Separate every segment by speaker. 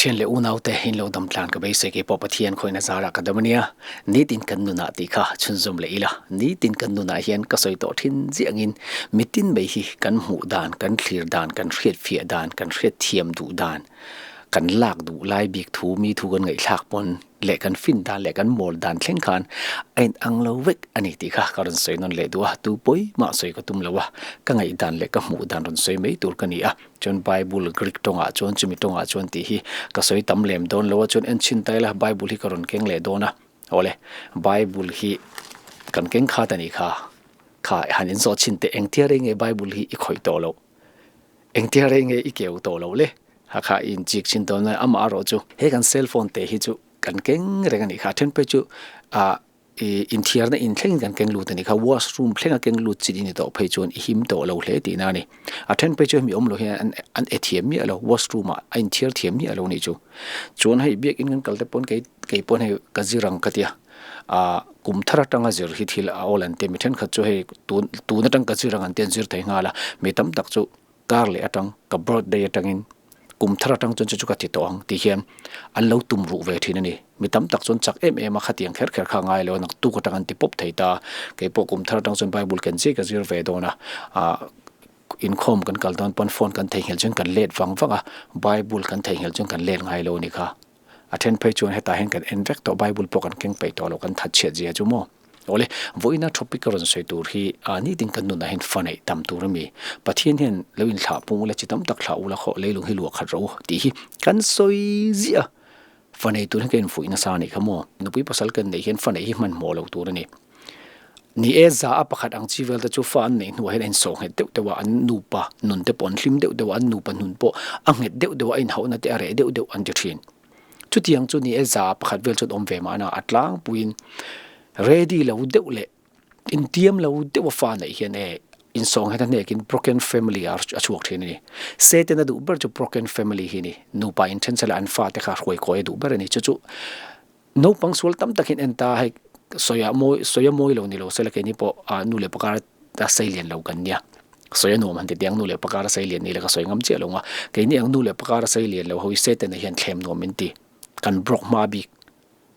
Speaker 1: Thian leh unaute in lo dam tlan ka beisei kei pawh Pathian khawihna zarah ka dam ania. Nitin kan nunah tih kha chhunzawm leh ila. Nitin kan nunah hian ka sawi tawh thin ziangin mitin mai hi kan hmuh dan, kan thlir dan, kan hriatfiah dan, kan hriatthiam duh dan, kan lak duh lai bik thu mi thu kan ngaihthlak pawn leh kan fin dan leh kan mawl dan thleng khan a in ang lo vek a ni tih kha ka rawn sawi nawn leh duh a, tu pawi mah sawi ka tum lo a, ka ngaih dan leh ka hmuh dan rawn sawi mai tur ka ni a, chuan Bible Greek tawngah chuan chumi tawngah chuan tih hi ka sawi tam lem dawn lo a, chuan en chhin ta ila Bible hi ka rawn keng leh dawn a, awle Bible hi kan keng khat a nih kha, kha han inzawh chhin teh engtia rei nge Bible hi i khawih tawh loh? Engtia rei nge i keu tawh loh le? Hakha i inchik thin dawn a, amah erawh chu he kan cell phone te hi chu kan keng reng a nih kha. A then phei chu ah i inthiarna in thlengin kan keng lut a nih kha. Washroom thlenga keng lut chin i ni tawh phei chuan i him tawh lo hle tihna a ni. A then phei chu hemi awm lo hian an an e thiam miah lo, washroom ah a inthiar thiam miah lo a nih chu. Chuan hei biakin kan kal te pawn kei kei pawn hei ka zir ang ka tia. Ah kum thar atanga zir hi thil a awl an ti a, mi thenkhat chu hei tun tun atang ka zir ang an ti an zir thei nghal a, mi tam tak chu kar leh atang ka birthday atangin kum thar atang chuan chu chu ka ti tawh ang tih hian an lo tum ruh ve thin a ni. Mi tam tak chuan chak em em a khatiang kher kher kha a ngai lo a, naktuk atang an ti pawp thei ta a, keipawh kum thar atang chuan bible ken chiah ka zir ve dawn a, ah inkhawm kan kal dawn pawn phone kan theihnghilh chuan kan let vang vang a, bible kan theihnghilh chuan kan let ngai lo a ni kha. A then phei chuan hetah hian kan en vek tawh, Bible pawh kan keng peih tawh lo, kan that chhiat zia chu maw? Awle, vawiina topic ka rawn sawi tur hi a nitin kan nunah hian fa neih tam tur a mi. Pathian hian lo inthlah pung ula, chi tam tak thlah ula khaw leilung hi luah khat rawh u tih hi kan sawi ziah a. Fa nei tur hian ka infuih nasa a nih kha maw? Nupui pasal kan neih hian fa neih hi hmanhmawh lo tur a ni. Ni e, za a pakhat ang chi vel te chu fa an neih hnuah hian a insawh nghet deuh deuh a, an nupa nun te pawh an hlim deuh deuh a, an nupa nun pawh a nghet deuh deuh a, a inhauhna te a reh deuh deuh an ti thin. Chutiang chu ni e, za a pakhat vel chuan awm ve mahna a tlangpuiin ready lo deuh leh intiam lo deuh a fa neih hian e insawh nghet a hnekin broken family a chhuak thin a ni. Satan a duh ber chu broken family hi a ni. Nupa inthen sela an fate kha hruaikawi a duh ber a ni. Chu chu Naupang sual tam takin en ta hei sawi ah mawi sawi a mawi lo ni lo sela keini pawh ah nu leh pakar a sei lian lo kan nia sawi a nuam han ti teh ang nu leh pakar a sei lian ni le ka sawi ngam chiah lo ang a keini ang nu leh pakar a sei lian lo ho hi Satan-a hian thlem nuam min ti kan broke hma bik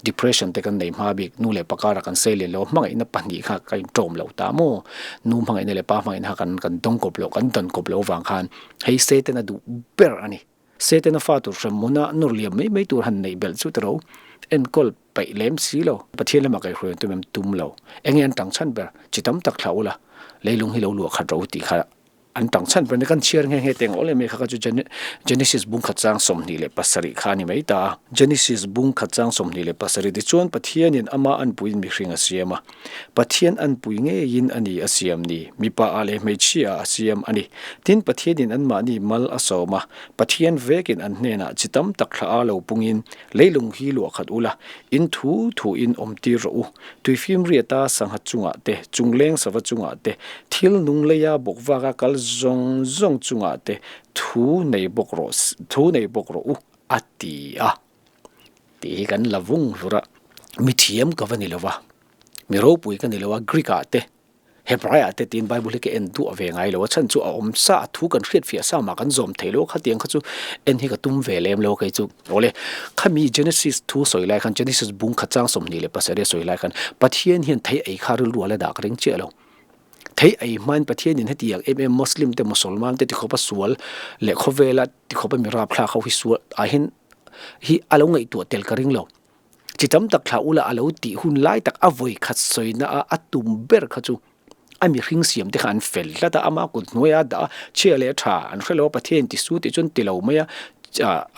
Speaker 1: depression te kan nei hma bik nu leh pakar a kan sei lian lo a hmangaihna pahnih kha ka intawm lo ta maw nu hmangaihna leh pa hmangaihna kha kan kan dawng kawp loh kan dawn kawp loh avang khan hei Satan-a duh ber a ni. Setana fa tur hrem hmuna nawr liam mai mai tur han neih belh chu tiro enkawl paih lem si lo. Pathian lamah kaihhruai an tum em? Tum lo. Enge an tang chhan ber? Chi tam tak thlah ula, leilung hi lo luah khat ro tih kha an tang chhan ber ni. Kan chhiar nghe nghe teng awl em em kha kha chu Genesis bung khat chang 27 kha a ni mai ta a. Genesis bung khat chang 27 tichuan Pathianin ama anpuiin mihring a siam a. Pathian anpui ngeiin a ni a siam ni, mipa ah leh hmeichhia ah a siam a ni. Tin, Pathianin anmahni mal a sawm a, Pathian vekin an hnenah chi tam tak thla a lo pungin, Leilung hi luah khat ula, in thu thuin awm tir rawh u. Tuifimriata sangha chungah te, chungleng sava chungah te, thil nung leia bawk vaka kal zawng zawng chungah te thu nei bawk rawh thu nei bawk rawh u, a ti a. Tih hi kan la vung hlur a. Mi thiam ka va ni lo va, mi ropui ka ni lo a, Greek ah te, Hebrai ah te tiin Bible hi ka en duah ve ngai lo a, chhan chu a awm sa, a thu kan hriat fiah sa mah kan zawm thei lo a, khatiang kha chu en hi ka tum ve lem lo a kei chu. Awle, khami Genesis thu sawi lai khan, Genesis bung khat chang 27 a sawi lai khan, Pathian hian thei ei kha rilru a la dah ka ring chiah lo. Thei ei hmain Pathianin heti ang em em Muslim te, Mosolman te tikhawpa sual leh khawvela tikhawpa mi rapthlak ho hi sual ah hian hi a lo ngaihtuah tel ka ring lo. Chi tam tak thlah ula a lo tih hun lai tak a vawi khat sawina a a tum ber kha chu a mihring siam te kha an fel tlat a, ama kut hnuaia a dah a, chhia leh tha an hre lo a, Pathian ti su tih chuan ti lo mai a,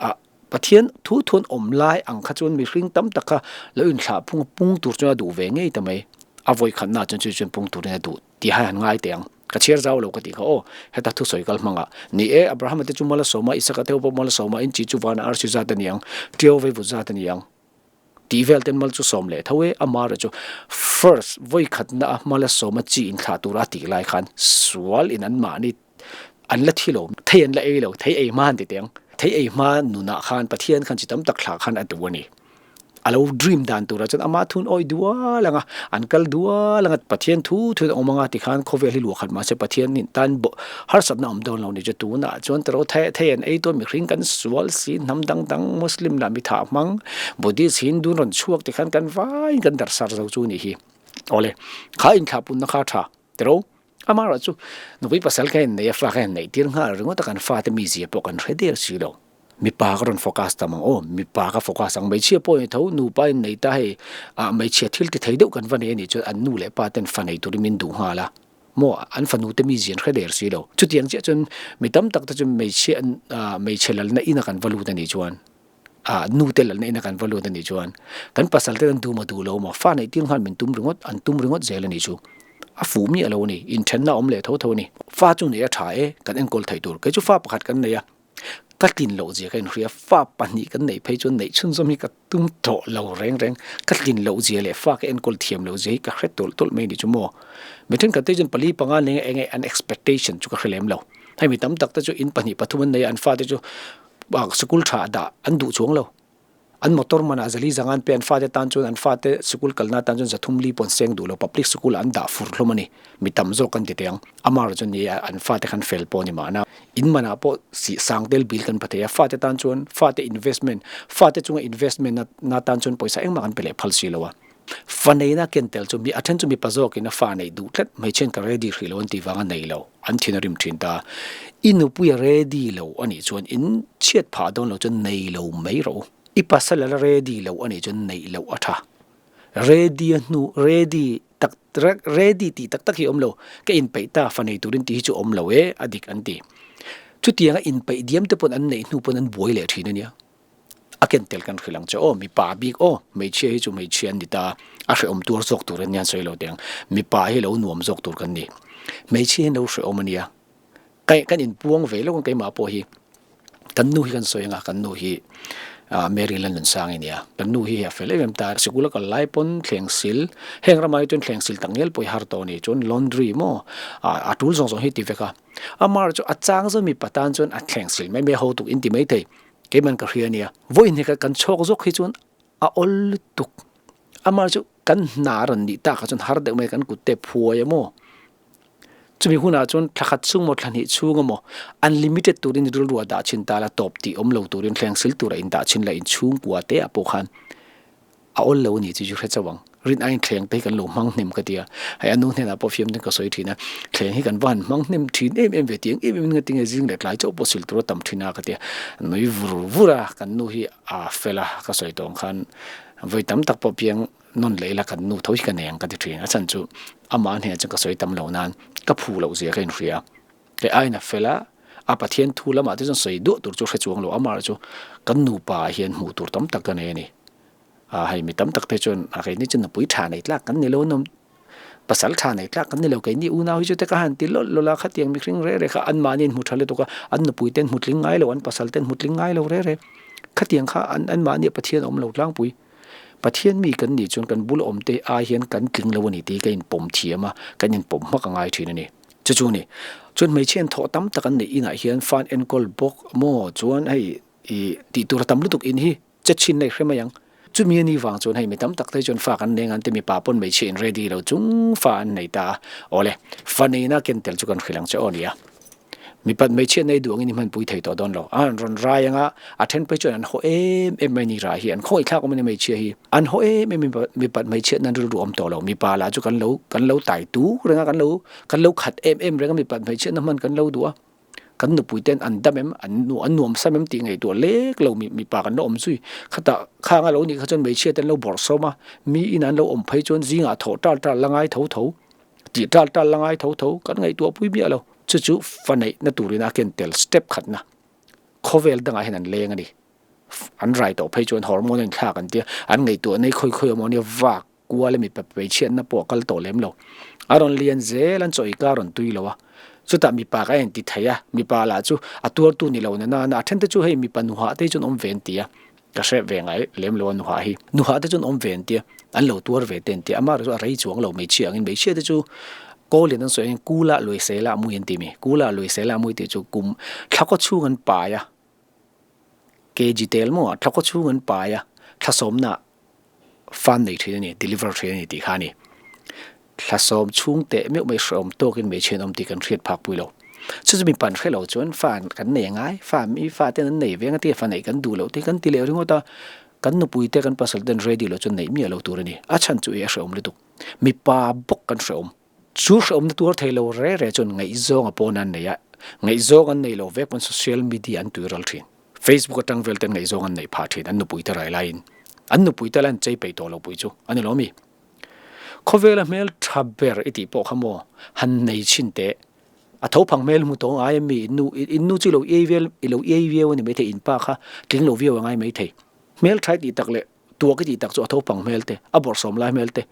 Speaker 1: ah Pathian thu thuan awm lai ang kha chuan mihring tam tak kha lo inthlah phung a pung tur chuan a duh ve ngei ta mai. A vawi khatna chuan chu chuan pung turin a duh tih hai han ngai teh ang. Ka chhiar zau lo ka tih kha aw, heta thusawi kal hmangah. Ni e, Abrahama te chu mal a sawm a, Isaka te ho pawh mal a sawm a, in chi chu vana arsi zat a ni ang, ṭiau vei vut zat a ni ang. Tih vel ten mal chu sawm leh tho e, amara chu first vawi khatna a mal a sawm a chi inthlah tura a tih lai khan sual in an mahni an la thi lo, thei an la ei lo, thei ei hma an ti teh ang, thei ei hma nunah khan Pathian khan chi tam tak thlah khan a duh a ni. A lo dream dan turah chuan ama thun awih dual anga, an kal dual anga, Pathian thu thuin a awm anga tikhan khawvel hi luah khat mahse Pathian in tan harsatna awm dawn lo ni chu tunah chuan tero thei thei an ei tawn mihring kan sual si hnam dang dang Muslim lah mi thah hmang Buddhist Hindu rawn chhuak tikhan kan vaiin kan darh sar zo chu ni hi. Awle, kha inthlahpunna kha tha tero amaherawh chu nupui pasal ka en nei a fa ka en neih tir nghal ringawt a kan fate mizia pawh kan hre der si lo. Mipa ka rawn focus tam ang aw, mipa ka focus ang hmeichhia pawh ni tho, nupa in nei ta hei ah hmeichhia thil ti thei deuh kan va nei a nih chuan an nu leh pa ten fa nei turin min duh nghal a, maw an fanu te mi zian hre der si lo. Chutiang chiah chuan mi tam tak te chu hmeichhia ah hmeichhe lalna ina kan va lut a nih chuan ah nu te lalna ina kan va lut a nih chuan kan pasal te an duh maw duh lo maw fa neih tir nghal min tum ringawt an tum ringawt zel a nih chu. A fuh miah lo a ni, inthenna a awm leh tho tho a ni. Fa chu nei a tha e, kan enkawl thei tur. Kei chu fa pakhat kan nei a. Ka tlin loh zia ka inhria, fa pahnih kan neih phei chuan neih chhunzawm hi ka tum tawh lo reng reng. Ka tlin loh zia leh fa ka enkawl thiam loh zia hi ka hre tawlh tawlh mai ni chu maw. Mi thenkhat te chuan pali panga neng eng nge an expectation chu ka hre lem lo. Hei mi tam tak te chu in pahnih pathum an nei a, an fate chu sikul tha dah an duh chuang lo. An motor manah zali zanga an pe an fate tan chuan an fate sikul kalna atan chuan zathum li pawh an seng duh lo public sikul ah an dah fur hlawm a ni mi tam zawk an ti teh ang amar chu ni a an fate khan fel pawh a ni mahna in manah pawh sih sang tel bil kan pa thei a fate tan chuan fate investment fate chunga investment na na tan chuan pawisa engmah kan pe leh phal si lo a fa neina ken tel chu mi a then chu mipa zawkin a fa neih duh tlat hmeichhian ka ready hrih lo an tih vanga nei lo an thin a rim thin ta i nupui a ready lo a nih chuan in chhiat phah dawn lo chuan nei lo mai rawh u i pasal a la ready lo a nih chuan neih loh a tha ready a hnu ready tak ready tih tak tak hi awm lo ka inpeih ta fa nei turin tih hi chu awm lo e a dik an ti chutianga inpeih diam te pawn an neih hnu pawn an buai leh thin a nia. A ken tel kan hrilh ang che aw, mipa bik aw, hmeichhia hi chu hmeichhia an ni ta, a hrehawm tuar zawk tur ania an sawi lo teh ang, mipa hi lo nuam zawk tur kan ni, hmeichhia hi an lo hrehawm ania, kai kan inpuang ve lawk ang keimah pawh hi, kan nu hi kan sawi anga kan nu hi ah Mary Lalnunsangi ania, kan nu hi a fel em em ta, sikul a kal lai pawn thleng sil, heng ramah hi chuan thleng sil tak ngial pawh hi har tawh a ni, chuan laundry maw ah a tul zawng zawng hi ti vek a, amah erawh chu a chang zawk mipa tan chuan a thleng sil mai mai a ho tuk in ti maithei. Keiman ka hria ania, vawiin hi kan chhawk zawk hi chuan a awl lutuk. Amah chu kan hna rawn nih takah chuan har deuh mai kan kut te phuai a maw. Chumi hunah chuan thla khat chhung maw thla hnih chhung emaw unlimited turin rilru a dah chhin ta la tawp tih awm lo turin thleng sil tura in dah chhin la inchhungkua te ah pawh khan A awl lo a ni chu chu hre chauh ang. Rin aiin thleng te hi kan lo hmang hnem ka ti a. Hei a nu hnenah pawh fiam ten ka sawi thin a, thleng hi kan va han hmang hnem thin em em ve tiang em em in nga tinge zing leh tlai chauh pawh sil tur a tam thin a ka ti a. Nui vur vur a, kan nu hi a fel a, ka sawi tawh ang khan vawi tam tak pawh piang nawn leh ila kan nu tho hi ka nei ang ka ti thin. A chhan chu amah hnenah chuan ka sawi tam lo nan ka phu loh zia ka inhria. Kei aiin a fel a, a Pathian thu lamah te chuan sawi duah tur chu hre chuang lo, amah chu kan nupa ah hian hmuh tur tam tak ka nei a ni. A hei mi tam tak te chuan a keini chu nupui tha nei tlak kan ni lo nawm pasal tha nei tlak kan ni lo keini unau hi chu te ka han ti lawlh lawlh a khatiang mihring reh reh kha an mahni an hmu tha lutuk a an nupui te an hmu tling ngai lo an pasal te an hmu tling ngai lo reh reh khatiang kha an an mahni ah Pathian a awm lo tlangpui Pathian mi kan nih chuan kan bul awm te ai hian kan tling lo a ni tih hi ka inpawm thiam a kan inpawm hmak a ngai thin a ni chu chu a ni chuan hmeichhia an thawh tam tak an neih inah hian fan enkawl bawk maw chuan hei ih tih tur a tam lutuk in hi. Che chhin nei hre mai ang. Chumi a ni vang chuan hei mi tam tak te chuan fa kan nei ngan te mipa pawn hmeichhia in ready lo chung fa an nei ta a. Awle, fa neina ken tel chu kan hrilh ang che aw nia. Mipat hmeichhia nei duh angin i hmanpui thei tawh dawn lo. A an rawn rai anga a then phei chuan an haw em em mai ni rai hi an khawngaih thlak awm a ni hmeichhia hi. An haw em em mipat hmeichhiat nan rilru awm tawh lo. Mipa lah chu kan lo kan lo tai tur reng a kan lo kan lo khat em em reng a mipat hmeichhiatna hman kan lo duh a. Kan nupui ten an dam em, an nu an nuam sam em tih ngaihtuah lek lo mi mipa kan la awm zui. Khatah khang a lo nih kha chuan hmeichhia te an lo bawrh sawm a, mi in an lo awm phei chuan zingah thawh tal tal la ngai tho tho, tih tal tal la ngai tho tho kan ngaihtuah pui miah lo. Chu chu fa neihna turin a ken tel step khatna khawvel dangah hian an leng a ni. An rai tawh phei chuan hormone a inthlak an tia, an ngaihtuah nei khawi khawi awm a nia vak. Kual a mipa hmeichhiatna pawh a kal tawh lem lo. A rawn lian zel an chaw ika a rawn tui lo a. Chutah mipa ka en ti thei a, mipa lah chu a tuartu ni lo na nana a thente chu hei mipa nuhah te hi chuan awm ve an ti a, ka hre ve ngai lem lo a nuhah hi. Nuhah te chuan awm ve an ti a, an lo tuar ve te an ti a, amah erawh chu a rei chuang lo hmeichhia angin hmeichhia te chu kawl in an sawi angin kula lui sela mui an ti mi, kula lui sela mui tih chu kum thla kaw chhung an pai a, kg tel maw thla kaw chhung an pai a, thla sawmna. Fan nei thin a ni, deliver thin a ni tih kha a ni. Thla sawm chhung teh meuh mai hrehawm tawkin hmeichhe an awm tih kan hriat phak pui lo. Chu chu mi pan hre lo chuan fa kan nei a ngai, fa mi fa ten an nei ve ang a tia fa neih kan duh loh te kan ti leh ringawt a, kan nupui te kan pasal ten ready lo chuan neih miah lo tur a ni. A chhan chu e a hrehawm lutuk. Mipa bawk kan hrehawm. Chu hrehawmna tuar thei lo re re chuan ngaihzawng a pawn an nei a, ngaihzawng an nei lo vek pawn social media an tui ral thin. Facebook atang vel ten ngaihzawng an neih phah thin an nupui te rai laiin. An nupui te la an chei peih tawh lo pui chu a ni lo mi? Khawvela hmel tha ber i tih pawh kha maw han nei chhin teh. A tho phang hmel hmu tawh ngai a mi? In nu in nu chu i lo iai vel i lo iai viau a ni maithei in pa kha tling lo viau a ngai maithei. Hmel tha i tih tak leh Tuak i tih tak chu a tho pang hmel te, a bawrhsawm lai hmel te,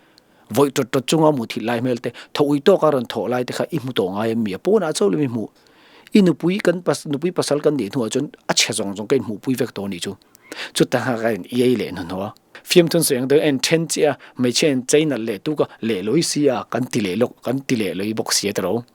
Speaker 1: vawih tawt tawt chunga mu thilh lai hmel te, tho ui tawka rawn thawh lai te kha i hmu tawh ngai em mi? A pawnah chauh lem i hmuh. I nupui kan pas nupui pasal kan nih hnuah chuan a chhe zawng zawng ka inhmuhpui vek tawh a nih chu. Chutah kha ka in iai leh hnuhnawh a. Fiamthun sawi ang deuh en then chiah a, hmeichhia in chei nalh leh tuk a, leh lawi si a, kan ti leh lawk, kan ti leh lawi bawk si a tiro.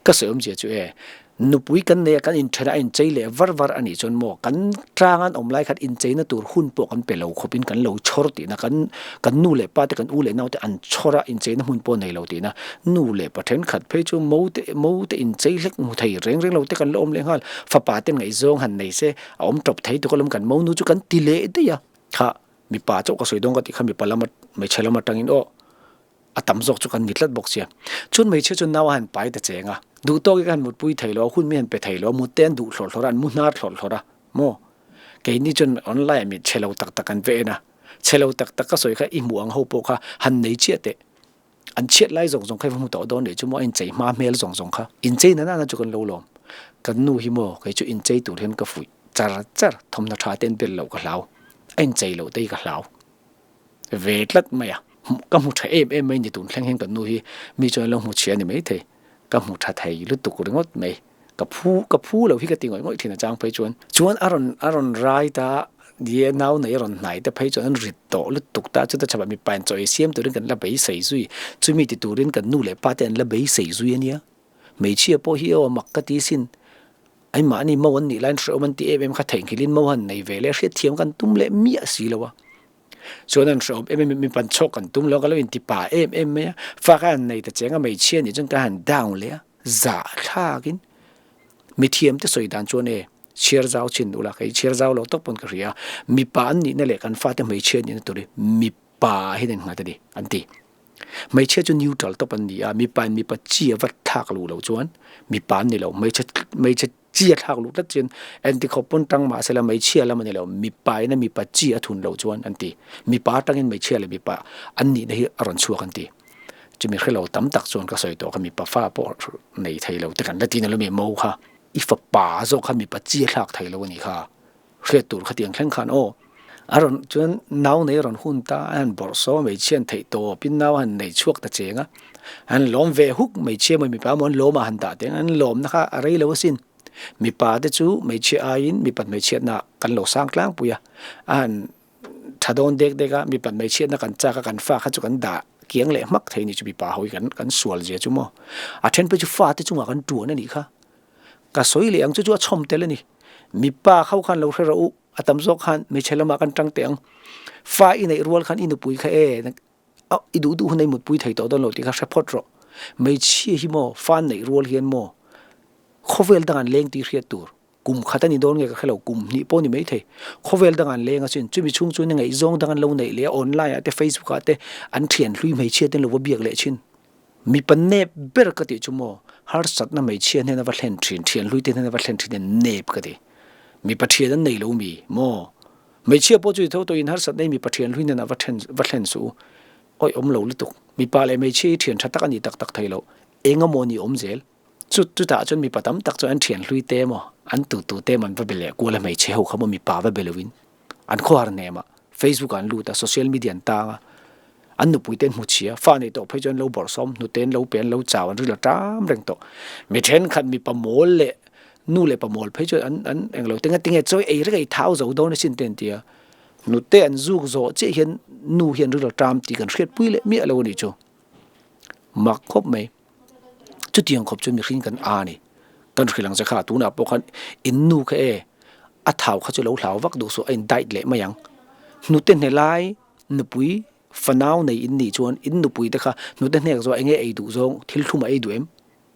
Speaker 1: Ka sawi awmzia chu e, Nupui kan nei a, kan inthen a, a inchei leh var var a nih chuan maw, kan tlang an awm lai khan incheina tur hun pawh kan pe lo khawpin kan lo chhawr tihna, kan kan nu leh pa te, kan u leh nau te an chhawr a, incheina hmun pawh nei lo tihna. Nu leh pa thenkhat phei chu mo te mo te inchei hlek hmu thei reng reng lo te kan la awm leh nghal. Fapa te ngaihzawng han nei se, a awm tawp thei tuk alawm kan mo nu chu kan ti leh daih a. Kha mipa chauh ka sawi dawn ka tih kha mipa lama hmeichhe lam atangin aw. A tam zawk chu kan ni tlat bawk sia. Chun hmeichhia chu nau a han pai ta cheng a. Duh tawk i ka han mutpui thei lo a, hun mi han pe thei lo a, mut te an duh hlawrh hlawrh a, an mu hnar hlawrh hlawrh a. Maw? Keini chuan online ah mi chhe lo tak tak an ve en a. Chhe lo tak tak ka sawi kha i hmuh ang ho pawh kha han nei chiah teh. An chhiat lai zawng zawng kha i va hmu tawh dawn leh chu maw a inchei hma hmel zawng zawng kha. Inchei na nana chu kan lo lawm. Kan nu hi maw kei chu inchei tur hian ka fuih char char, thawmhnaw tha te an bel loh ka hlau. A inchei loh te hi ka hlau. Ve tlat mai a, ka hmu tha em em mai ni tun thleng hian kan nu hi mi chuan lo hmu chhia a ni maithei, ka hmu tha thei lutuk ringawt mai, ka phu ka phu lo hi ka ti ngawih ngawih thin a chang phei chuan. Chuan a rawn a rawn rai ta ni e nau nei a rawn hnai te phei chuan an rit tawh lutuk ta chuta chhapah mipa in chaw ei siam turin kan la beisei zui, chumi ti turin kan nu leh pa te an la beisei zui a nia, hmeichhia pawh hi aw mak ka ti sin, anmahni mo an nih laiin hrehawm an ti em em kha theihnghilhin mo han nei ve leh hriatthiam kan tum leh miah si lo a. Chuan an hrehawm em em mi pan chhawk kan tum lo, ka lo inti pa em em mai a, fa ka han nei ta cheng a, hmeichhia nih chuan ka han down leh a, zah thlakin mithiam te sawi dan chuan e chhiar zau chin ula, kei chhiar zau lo tawp pawn ka hria a, mipa an nihna leh kan fate hmeichhia nihna tur hi mipa hian an nghat a ni an ti. Hmeichhia chu neutral tawp an ni a, mipa in mipa chi a va thlak luh loh chuan mipa an ni lo, hmeichhe hmeichhe chi a thlak luh tlat chuan engti khawp pawn tang mah sela hmeichhia lam a ni lo, mipa ina mipa chi a thun loh chuan an ti. Mipa atangin hmeichhia leh mipa an nihna hi a rawn chhuak an ti. Chumi hrelo tam tak chuan ka sawi tawh kha mipa fa pawh nei thei lo te kan la ti na lo mi mo kha i fapa zawk kha mipa chi a thlak thei lo a nih kha. Hriat tur khatiang thleng khan aw. A rawn chuan nau nei a rawn hun ta a han bawrh saw hmeichhia an theih tawp in nau a han nei chhuak ta cheng a. An lawm ve huk hmeichhia maw mipa maw an lawm ah han dah teng an lawmna kha a rei lo asin. Mipa te chu hmeichhia aiin mipat hmeichhiatna kan lo sang tlangpui a. A han tha dawn dek dek a mipat hmeichhiatna kan chak a kan fa kha chu kan dah kiang leh hmak thei ni chu mipa ho hi kan kan sual zia chu maw. A then phei chu fa te chungah kan tuan a nih kha. Ka sawi leh ang chu chu a chhawm tel a ni. Mipa kho khan lo hre rawh u, a tam zawk khan hmeichhe lamah kan tang teh ang. Fa i neih rual khan i nupui kha e, i duh duh hun a i mutpui thei tawh dawn lo tih kha hre phawt rawh. Hmeichhia hi maw fa an neih rual hian maw khawvel dang an leng tih hriat tur. Kum khat a ni dawn nge ka hre lo, kum hnih pawh a ni maithei. Khawvel dang an leng a chin, chumi chhung chuan i ngaihzawng dang an lo neih leh a, online ah te facebook ah te an thian hlui hmeichhia ten lo va biak leh thin. Mipa nep ber ka tih chu maw, harsatna hmeichhia hnena va thlen thin, thian hlui te hnena va thlen thin hian nep ka ti. Mipa thian an nei lo mi maw? Hmeichhia pawh chu i tho tawhin harsatna hi mipa thian hlui hnena va then va thlen suh u. Awih awm lo lutuk. Mipa leh hmeichhia hi thian tha tak a ni tak tak thei lo. Eng emaw ni awm zel. Chu chutah chuan mipa tam tak chuan an thian hlui te emaw, an tu tu te emaw an va be leh kual a hmeichhe ho kha maw mipa va be loin an khawhar hnem a, Facebook ah an lut a, social media an tang a, an nupui te an hmu chhia, fa nei tawh phei chuan an lo bawrhsawm, hnute an lo pe, an lo chau, an ril a ṭam reng tawh. Mi thenkhat mipa mawl leh nu leh pa mawl phei chuan an an englo te ngatinge chawi ei reng ei thau zo dawn asin te an ti a, hnute an zuk zawh chiah hian nu hian ril a ṭam tih kan hriatpui leh miah lo a nih chu. Mak khawp mai. Chutiang khawp chuan mihring kan a ni. Kan hrilh ang che kha tunah pawh khan in nu kha e a thau kha chu lo hlau vak duh suh a in diet leh mai ang. Hnute hne lai. Nupui fanau nei in nih chuan in nupui te kha hnute hnek zawh enge ei duh zawng thil thlum a ei duh em?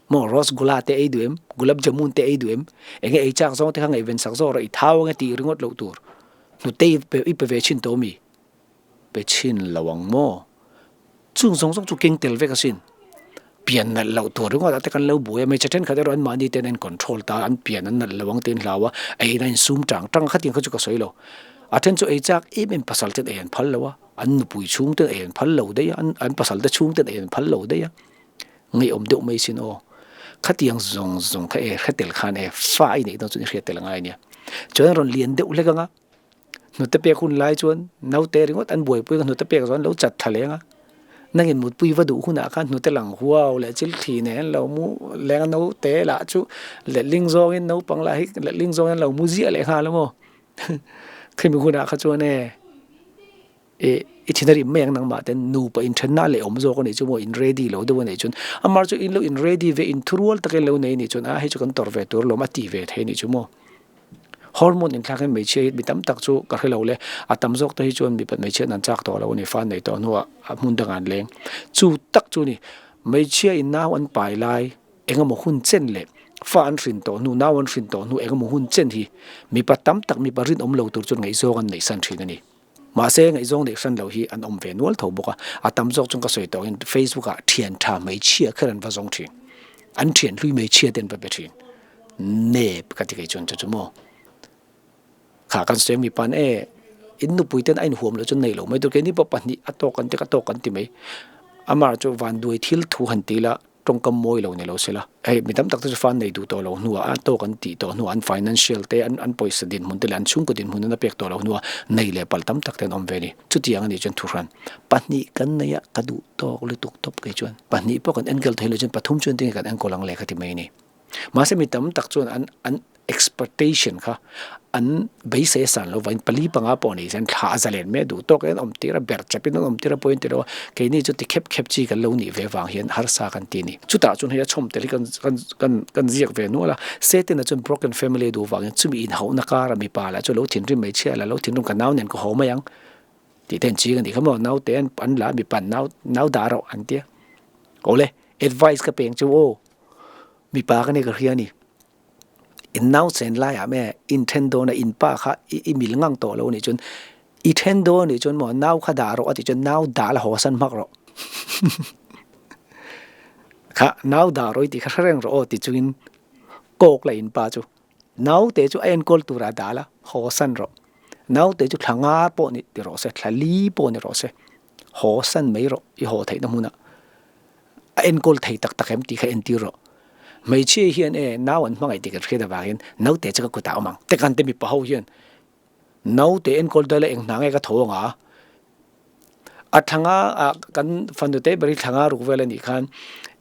Speaker 1: Maw Rasgula te ei duh em? Gulab Jamun te ei duh em? Enge ei chak zawng te kha ngaihven sak zawk rawh i thau ange tih ringawt loh tur. Hnute i pe ve chhin tawh mi? Pe chhin lo ang maw? Chung zawng zawng chu keng tel vek asin. Pian nalh loh tur ringawt ah te kan lo buai a, hmeichhe thenkhat erawh anmahni ten an control ta, an pian an nalh lo ang tiin hlau a, ei in a insum tang tang a, khatiang kha chu ka sawi lo. A then chu ei chak em em pasal ten ei an phal lo a, an nupui chhung ten ei an phal lo daih a, an pasal te chhung ten ei an phal lo daih a, ngeiawm deuh mai sin aw. Khatiang zawng zawng kha e hre tel khan e fa i neih dawn chuan i hriat tel a ngai ania. Chuan a rawn lian deuh hlek ang a, Hnute pek hun lai chuan naute ringawt an buaipui a, hnute pek chuan lo chat tha leng a. Nangin mutpui va duh hunah khan hnute lang huau leh chil thli nen an lo mu leng a, naute lah chu letling zawngin naupang lah hi letling zawngin an lo mu ziah leh nghal a maw. Khimi hunah kha chuan e ih i thin a rim mai ang nangmah ten nupa inthenna leh awm zawk a nih chu maw in ready lo deuh a nih chuan amah chu in lo in ready ve inthurual takin lo nei a nih chuan a hei chu kan tawrh ve tur alawm a ti ve thei a nih chu maw. Hormone inthlak hian hmeichhia hi mi tam tak chu ka hre lo le, a tam zawk te hi chuan mipat hmeichhia an chak tawh lo a ni, fa an nei tawh hnuah a hmun dangah an leng. Chu tak chu ni, hmeichhia in nau an pai lai eng emaw hun chen leh fa an hrin tawh hnu, nau an hrin tawh hnu eng emaw hun chen hi mipa tam tak mipa rinawm lo tur chuan ngaihzawng an neih san thin a ni. Mahse ngaihzawng neih hran lo hi an awm ve nual tho bawk a, a tam zawk chuan ka sawi tawh angin Facebook ah thian tha hmeichhia kher an va zawng thin, an thian hlui hmeichhia te an va be thin. Nep ka ti kei chuan chu chu maw kha kan sawi mi pan e in nupui ten a inhuam loh chu nei lo mai tur keini pawh pahnih a tawk an ti ka tawk an ti mai amah chu vanduai thil thu han ti ila tawngkam mawi lo ni lo se la hei mi tam tak te chu fan nei duh tawh lo hnuah a tawk an tih tawh hnuah an financial te an an pawisa dinhmun te leh an chhungkaw dinhmun an a pek tawh lo hnuah nei leh palh tam tak te an awm ve a ni chutiang a nih chuan thuhran pahnih kan nei a ka duh tawk lutuk tawp kei chuan pahnih pawh kan enkawl thei lo chuan pathum chuan tinge kan enkawl ang le ka ti mai a ni. Mahse mi tam tak chuan an an expectation kha an beisei a san lo vangin pali panga pawh nei se an thla a zalen mai a duh tawk in an awm tir a ber chep in an awm tir a pawhin an ti lo a keini chu ti khep khep chi kan lo nih ve vang hian harsa kan ti a ni. Chutah chuan hei a chhawm tel hi kan kan kan kan ziak ve nual a Satan-a chuan broken family a duh vangin chumi inhauhna kara mipa lah chu lo thinrim mai chhia la lo thinrim ka nau nen ka haw mai ang tih te an ching a nih kha maw naute an an la mipa nau nau dah rawh an tia awle advice ka peng chu aw. Mipa ka nei ka hria a ni. In nau chen laiah me in then dawn a in pa kha i mil ngang tawh lo a nih chuan i then dawn a nih chuan maw nau kha dah rawh a tih chuan nau dah la haw san hmak rawh. Kha nau dah rawh i tih kha hre reng rawh aw ti chungin kawk la in pa chu naute chu a enkawl turah dah la haw san rawh. Naute chu thla nga pawh ni ti rawh se thla li pawh ni rawh se haw san mai rawh i haw theihna hmunah. A enkawl thei tak tak em tih kha entir rawh. Hmeichhia hian e nau an hmangaih tih kan hriat avangin naute chu ka kutah a awm ang. Te kan te mipa ho hian naute enkawl daih la eng hna nge ka tho ang a? A thlanga ah kan fanu te ber hi thlanga ruk vel a nih khan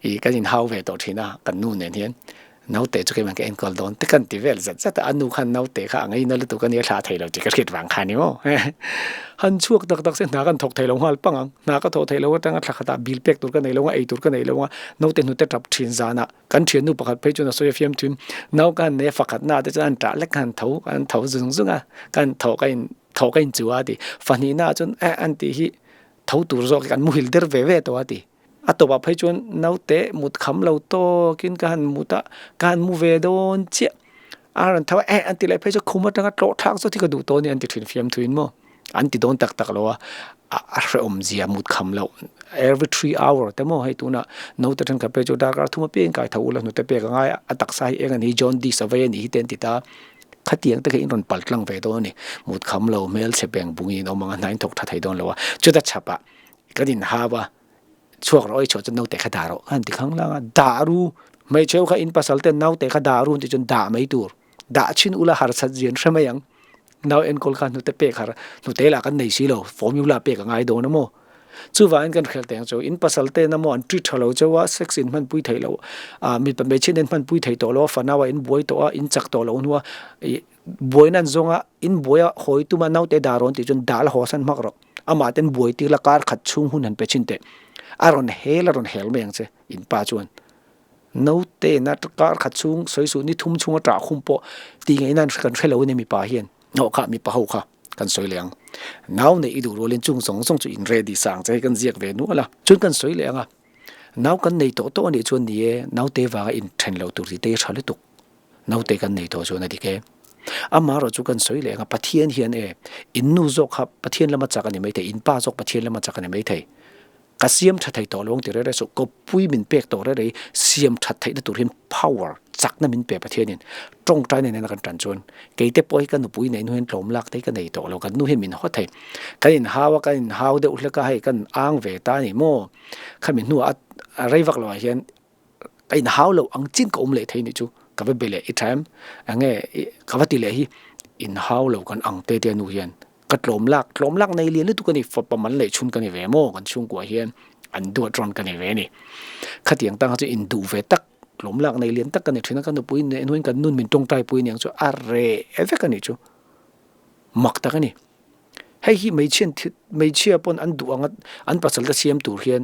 Speaker 1: ih kan inhau ve tawh thin a kan nu nen hian. Naute chu keimah ka enkawl dawn te kan ti vel zat zat a, a nu khan naute kha a ngaina lutuk a nia thlah thei lo tih ka hriat vang kha ni maw. Han chhuak tak tak se hna kan thawk thei lo nghal pang ang, hna ka thawh thei lo atanga thla khatah bil pek tur ka nei lo a, ei tur ka nei lo a, naute hnute tap thin zanah kan thiannu pakhat phei chuan a sawi a fiam thin, nau ka han nei a fakhat na te chuan an tah lek khan tho an tho zung zung a, kan thaw ka in thaw ka in chu a ti, fahnih na ah chuan eh an tih hi tho tur zawk hi kan muhil der ve ve tawh a ti. A tawpah phei chuan naute mut kham lo tawkin ka han mut a, ka han mu ve dawn chiah. A rawn tho a, eh an ti leh phei chuan khum atanga tlawh thlak zawt hi ka duh tawh a ni an ti thin fiamthuin maw. An ti dawn tak tak lo a, a hrehawm zia mut kham loh every 3 hour te maw hei tunah naute thenkhat phei chu darkar thum apiang kai tho ula hnute pek a ngai a, a taksa hi eng a ni jaundice a vei a nih hi te an ti ta. Khatiang te kha in rawn pal tlang ve dawn a ni. Mut kham lo hmelchhe beng bungin awm ang a, hna in thawk tha thei dawn lo a, chuta chhapah kan inhau a. Chhuak rawh i chhuah chuan naute kha dah rawh a han ti khang lang a, dah ru hmeichhe ho kha in pasal ten naute kha dah ru an tih chuan dah mai tur, dah chhin ula harsat zia an hre mai ang, nau enkawl kha hnute pek har hnute lah kan nei si lo formula pek a ngai dawn a maw, chuvangin kan hriat teh ang chu in pasal ten a maw an treat tha lo chauh a sex in hmanpui theih loh ah mipa hmeichhia nen hmanpui theih tawh lo a fanau ah in buai tawh a in chak tawh loh hnua ih buaina an zawng a in buai a hawi tum a naute dah rawh an tih chuan dah la haw san hmak rawh. Amah ten buai tir la kar khat chhung hun han pe thin teh. A rawn hel a rawn hel mai ang che in pa chuan. Naute na kar khat chhung sawi suh ni thum chhung a tah khum pawh ti ngaihna kan hre lo a ni mipa hian. Hnawh kha mipa ho kha kan sawi leh ang. Nau neih i duh rualin chung zawng zawng chu in ready sa ang che hi kan ziak ve nual a. Chuan kan sawi leh ang a, nau kan nei tawh tawh a nih chuan ni e, naute vanga inthen loh tur tih te hi tha lutuk. Naute kan nei tawh chuan a dik e. Amaherawh chu kan sawi leh ang a, Pathian hian e, in nu zawk kha Pathian lama chak a ni maithei, in pa zawk Pathian lama chak a ni maithei. Ka siam tha thei tawh lo ang ti rere suh, kawppui min pek tawh rere hi siam that theihna tur hian power, chakna min pe Pathianin tawngtai nen a kan tan chuan keite pawh hi ka nupui nei hnu hian tlawm lak te hi ka nei tawh lo, kan nu hian min haw thei. Kan inhau a, kan inhau deuh hlek a, hei kan ang ve ta a ni maw? Khami hnuah a rei vak loah hian ka inhau loh ang chin ka awm leh thei nih chu ka va be leh i tha em enge ka va ti leh hi inhau lo kan ang te te nu hian ka tlawm lak tlawm lak nei lian lutuk a ni fapa man leh chhun ka ni ve maw kan chhungkua hian an duat rawn ka ni ve a ni khatiang tang kha chu induh ve tak tlawm lak nei lian tak ka ni thin a ka nupui neh hnuaiin kan nun min tawngtai pui aniang chu a reh vek a nih chu mak tak a ni Hei hi hmeichhian thil hmeichhia pawn an duh anga an pasal te siam tur hian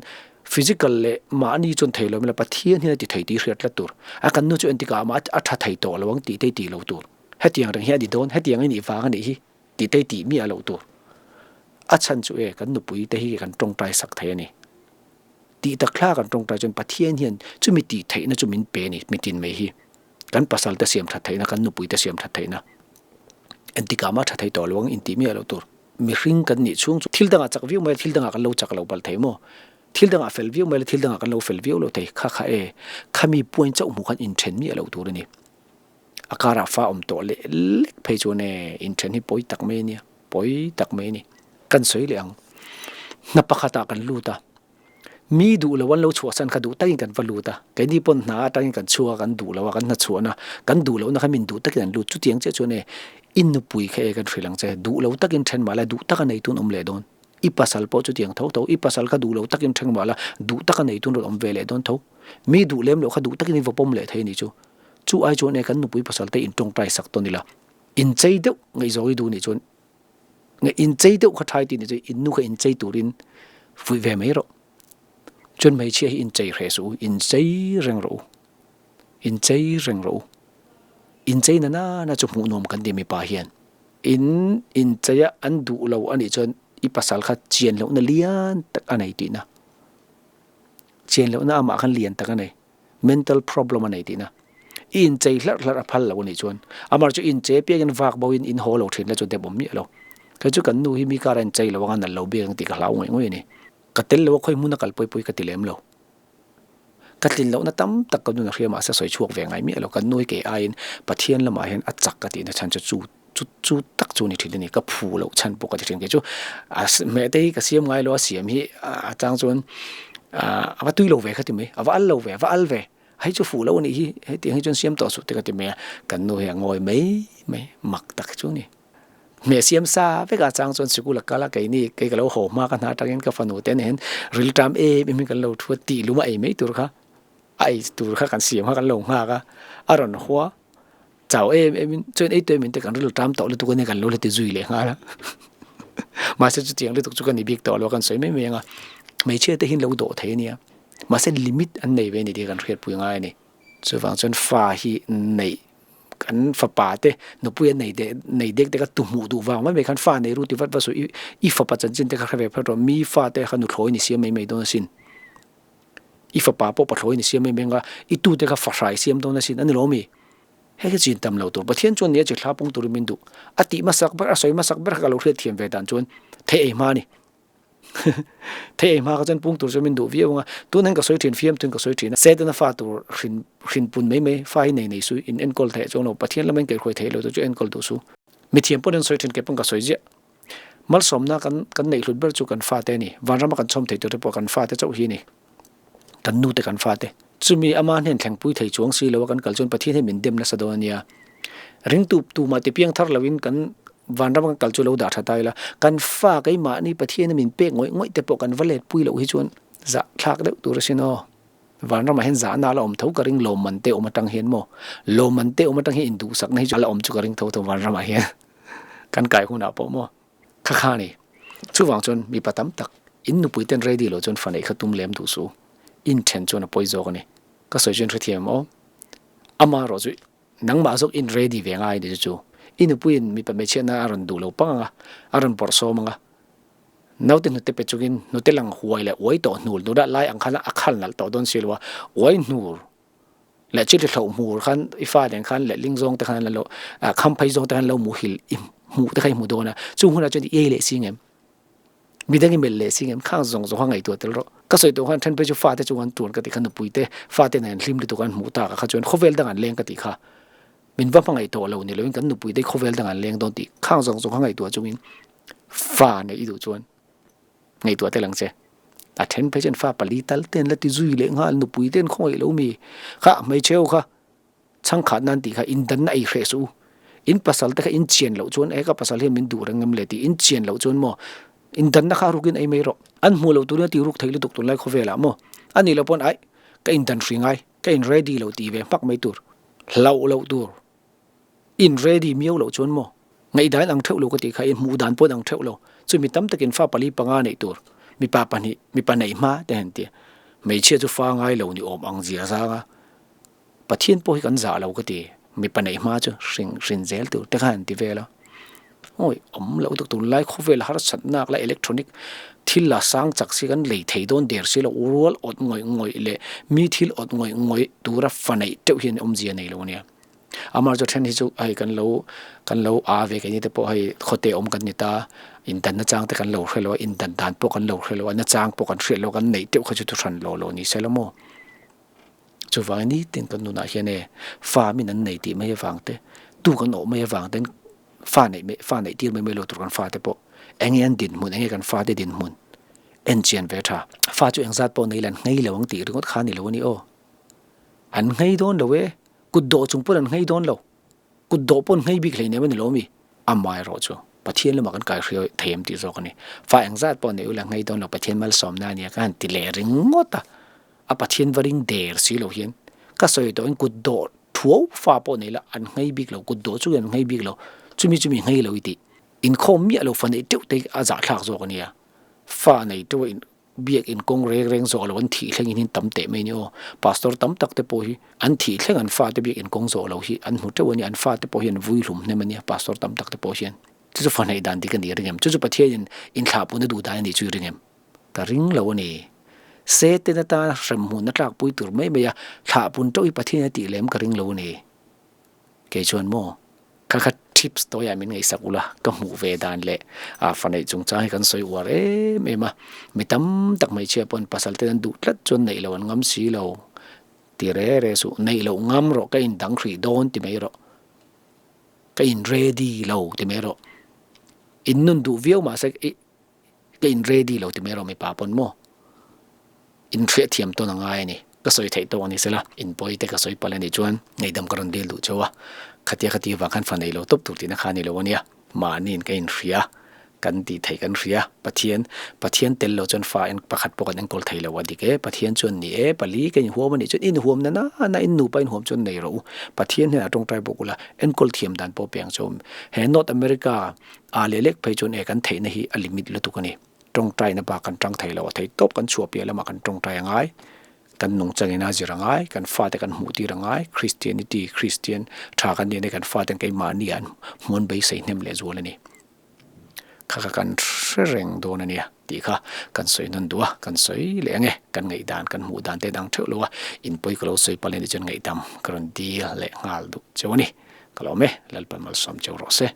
Speaker 1: physical leh mahni chuan thei lo emaw Pathian hian a ti thei tih hriat tlat tur. A kan nu chu entikah mah a tha thei tawh lo ang tih te hi tih lo tur. Hetiang reng hi a ni dawn, hetiang i nih vang a nih hi tih te hi tih miah loh tur. A chhan chu e kan nupui te hi kan tawngtai sak thei a ni. Tih tak thla kan tawngtai chuan Pathian hian chumi tih theihna chu min pe a ni mitin mai hi. Kan pasal te siam that theihna, kan nupui te siam that theihna entikah mah tha thei tawh lo ang intih miah loh tur. Mihring kan nih chhung chu thil dangah chak viau mai la, thil dangah kan lo chak lo palh thei maw? Thil dangah fel viau mai la, thil dangah kan lo fel viau lo thei. Kha kha e, khami puain chauh hmuh khan inthen miah loh tur a ni. A karah fa awm tawh leh lek phei chuan e, inthen hi pawi tak mai a nia, pawi tak mai a ni. Kan sawi leh ang. Hna pakhatah kan lut a. Mi duh lo an lo chhuahsan kha duh takin kan va lut a, keini pawn hna atangin kan chhuak a, kan duh lo a, kan hna chhuahna, kan duh lohna kha min duh takin an lut. Chutiang chiah chuan e, i nupui kha e kan hrilh ang che, duh lo takin then mah la, duh taka nei tun awm leh dawn. I pasal pawh chutiang tho tho, i pasal kha duh lo takin then mah la, duh taka nei tun rawn awm ve leh dawn tho. Mi duh lem loh kha duh takin i va pawm leh thei a nih chu. Chu ai chuan e kan nupui pasal te intawngtai sak tawn ila, inchei deuh ngaihzawng i duh nih chuan, Nge inchei deuh kha thai tih ni chu in nu kha inchei turin fuih ve mai rawh. Chuan hmeichhia hi inchei hreh suh u, inchei reng rawh u, inchei reng rawh u. Inchei na nana chu hmuh nuam kan ti mipa hian. In inchei a an duh lo a nih chuan i pasal kha chian lohna lian tak a nei tihna. Chian lohna amah khan lian tak a nei. Mental problem a nei tihna. I inchei hlarh hlarh a phal lo a nih chuan amar chu inchei apiangin vak bo in in haw lo thin la chu dep awm miah lo. Kei chu kan nu hi mi kara inchei lo anga nalh lo biak ang tih ka hlau ngawih ngawih a ni. Ka tel lo a khawi hmun a kal pawi pawi ka ti lem lo. Ka tlin lohna tam tak ka nun a hria mahse sawi chhuak ve ngai miah lo. Kan nu hi kei aiin Pathian lamah hian a chak ka tihna chhan chu chu chu chu tak chu ni thin a ni. Ka phu loh chhan pawh ka ti thin. Kei chu a hmeh te hi ka siam ngai lo a siam hi a chang chuan a va tui lo ve kha ti mai, a va al lo ve, a va al ve. Hei chu fuh lo a nih hi, hetiang hi chuan siam tawh suh te ka ti mai a, kan nu hi a ngawi mai mai, mak tak hi chu a ni. Hmeh siam sa vek a chang chuan sikul a kal a, keini kei ka lo haw hma ka hna atangin ka fanu te nen rilṭam em em in kan lo thu a, tih lum a ei mai tur kha, a ei tur kha kan siam kha kan lo nghak a, a rawn hua chau em em in chuan ei tuai min te kan rilṭam tawh lutuk a nia kan lo la ti zui leh nghal a, mahse chutiang lutuk chu ka ni bik tawh lo a kan sawi mai mai ang a, hmeichhia te hi an lo dawh thei a nia. Mahse limit an nei ve a ni tih kan hriatpui ngai a ni. Chuvang chuan fa hi neih kan fapa te nupui an nei dek nei dek te kha tu hmuh duh vang mai mai khan fa nei ru ti vat vat suh i i fapa chanchin te kha hre ve phet rawh mi fa te kha nuthlawi ni siam mai mai dawn asin. I fapa pawh pathlawi ni siam mai mai anga i tu te kha fahrai siam dawn asin a ni lo mi? Hei hi chin tam lo tur Pathian chuan nia chi thla pung turin min duh a tih hmasak ber a sawi hmasak ber kha ka lo hriatthiam ve dan chuan thei ei hma a ni. Thei ei hma kha chuan pung tur chu min duh viau ang a, tun hian ka sawi thin fiam tun ka sawi thin a, Setana fa tur hrin hrin pun mai mai fa hi nei nei su in enkawl theih chuang lo, Pathian lama in kaihhruai theih lo te chu enkawl duh su. Mithiam pawhin an sawi thin kei pawn ka sawi ziah. Malsawmna kan kan neih hlut ber chu kan fate a ni, vanrama kan chhawm thei tur te pawh kan fate chauh hi a ni, kan nu te kan fate. Chumi ama hnen thlengpui thei chuang si lo a kan kal chuan Pathian hi min dem nasa dawn a nia. Ringtu tumah ti piang thar loin kan vanram kan kal chu lo dah tha ta ila, kan fa keimahni Pathiana min pek ngawih ngawih te pawh kan va let pui loh hi chuan zah thlak deuh tur asin aw. Vanramah hian zahna a la awm tho ka ring lawmman te awm atang hian maw. Lawmman te awm atang hian induhsakna hi chu a la awm chu ka ring tho tho vanramah hian kan kai hunah pawh maw. Kha kha a ni. Chuvang chuan mipa tam tak in nupui ten ready loh chuan fa neih kha tum lem duh suh. Inthen chuan a pawi zawk a ni. Ka sawi chuan hrethiam aw. Amaherawhchu Nangmah zawk in ready ve ngai ni chu chu. I nupuiin mipa hmeichhiatna a rawn duh lo pang ang a, a rawn bawrh sawm ang a. Naute hnute pe chungin hnute lang huai leh uai tawh hnul hnur a lai ang khan a khal nalh tawh dawn si lo a, uai hnur leh chilhri hloh hmur khan i fa nen khan leh ling zawng te khan an lo kham phei zawng te khan an lo muhil i hmuh te kha i hmu dawn a, chung hunah chuan i ei leh si ngem? Midang i melh leh si ngem? Khang zawng zawng kha ngaihtuah tel rawh. Ka sawi tawh khan then phei chu fate chu an tuan ka tih kha nupui te fate nen an hlim lutuk a an hmuh tak a kha chuan khawvel dang an leng ka tih kha min va hmangaih tawh lo ni loin kan nupui te khawvel dang an leng dawn tih khang zawng zawng kha ngaihtuah chungin fa neih i duh chuan ngaihtuah tel ang che. A then phei chuan fa pali tal te an la ti zui leh nghal nupui te an khawngaih lo mi kha hmeichhe ho kha Chhangkhat nan tih kha in danna ei hreh suh u. In pasal te kha in chian loh chuan e ka pasal hian min duh reng em le tih in chian loh chuan maw in danna kha rukin ei mai rawh. An hmuh loh turin a ti ruk thei lutuk tunlai khawvelah maw a nih loh pawn aih ka in dan hri ngai ka in ready lo tih ve hmak mai tur hlauh loh tur in ready miau loh chuan maw ngaihdan ang theuh lo ka tih kha in hmuh dan pawn ang theuh lo chu mi tam takin fa pali panga neih tur mipa pahnih mipa neih hma te han ti hmeichhia chu fa ngai lo ni awm ang zia zang a. Pathian pawh hi kan zah lo ka ti, mipa neih hma chu hring hrin zel tur te khan an ti vel a. Awi awm loh tuk tunlai khawvel harsat nak la electronic thil la sang chak si kan lei thei dawn der si lo rual awt ngawih ngawih leh mi thil awt ngawih ngawih tura fa neih teuh hian awmzia nei lo ania. Amah chu then hi chu hei kan lo kan lo a ve keini te pawh hei khawte awm kan ni ta indan nachang te kan lo hre lo a indan dan pawh kan lo hre lo a nachang pawh kan hriat lo kan neih teuh kha chu thuhran lo lo ni se la maw. Chuvangin nitin kan nunah hian e fa min an nei tih mai avang te, tu kan awh mai avang ten fa neih mai fa neih tir mai mai lo tur kan fa te pawh eng nge an dinhmun eng nge kan fa te dinhmun en chian ve tha. Fa chu engzat pawh nei la an nghei lo ang tih ringawt kha a ni lo a ni aw. An nghei dawn lo e, kut dawh chung pawn an nghei dawn lo. Kut dawh pawn nghei bik hleinem a ni lo mi? Amaherawh chu Pathian lamah kan kaihriau thei em tih zawk a ni. Fa engzat pawh nei ula nghei dawn lo Pathian malsawmna a nia ka han ti leh ringawt a. A Pathian va ring der si lo hian ka sawi tawhin kut dawh thuau fa pawh nei la an nghei bik lo, kut dawh chu an nghei bik lo, chumi chumi nghei lo i tih. Inkhawm miah lo fa neih teuh te a zahthlak zawk a nia. Fa nei teuh a in biak in kawng reng reng zawh lo an thih thleng in tam teh mai a ni aw. Pastor tam tak te pawh hi an thih thleng an fate biak in kawng zawh lo hi an hmu teuh a nia, an fate pawh hi an vui hlum hnem a nia pastor tam tak te pawh hian. Chu chu fahneih dan dik a nih ring em? Chu chu Pathian in inthlahpun a duh dan a nih chu i ring em? Ka ring lo a ni. Satan atana hremhmun a tlakpui tur mai mai a thlahpun teuh hi Pathian a tih lem ka ring lo a ni. Kei chuan maw? Kha kha tips tawiah min ngaihsak ula, ka hmuh ve dan leh a fa neih chungchang hi kan sawi uar em em a, mi tam tak hmeichhia pawn pasal ten an duh tlat chuan neih loh an ngam si lo ti re re suh, neih loh ngam rawh ka in dang hrih dawn ti mai rawh, ka in ready lo ti mai rawh, in nun duh viau mahse i ka in ready lo ti mai rawh mipa pawn maw in hriat thiam tawn a ngai a ni ka sawi theih tawk a ni sela in pawi te ka sawi palh a nih chuan ngaihdam ka rawn dil duh cheu a khatia khati avang khan fa nei lo tawp tur tihna kha a ni lo a nia mahniin ka inhria kan tih theih kan hria Pathian Pathian tel lo chuan fa en pakhat pawh kan enkawl thei lo a dik e Pathian chuan ni e pali ka inhuam a nih chuan inhuam na nana in nupa inhuam chuan nei rawh u Pathian hnenah tawngtai bawk ula enkawl thiam dan pawh piang chu he North America A leh lek phei chuan e kan theihna hi a limit lutuk a ni. Tawngtaina bak kan tang thei lo a, thei tawp kan chhuah piah lamah kan tawngtai a ngai, kan nungchangin a zir a ngai, kan fate kan hmuh tir a ngai, Christianity, Christian tha kan nih a ni, kan faten keimahni an hmuan beisei hnem leh zual a ni. Kha kha kan hre reng dawn a nia tih kha kan sawi nawn duh a, kan sawi leh ang e, kan ngaihdan kan hmuh dan te dang theuh lo a, in pawi ka lo sawi palh a nih chuan ngaihdam ka rawn dil leh nghal duh cheu a ni. Ka lawm e, Lalpan malsawm cheu rawh se.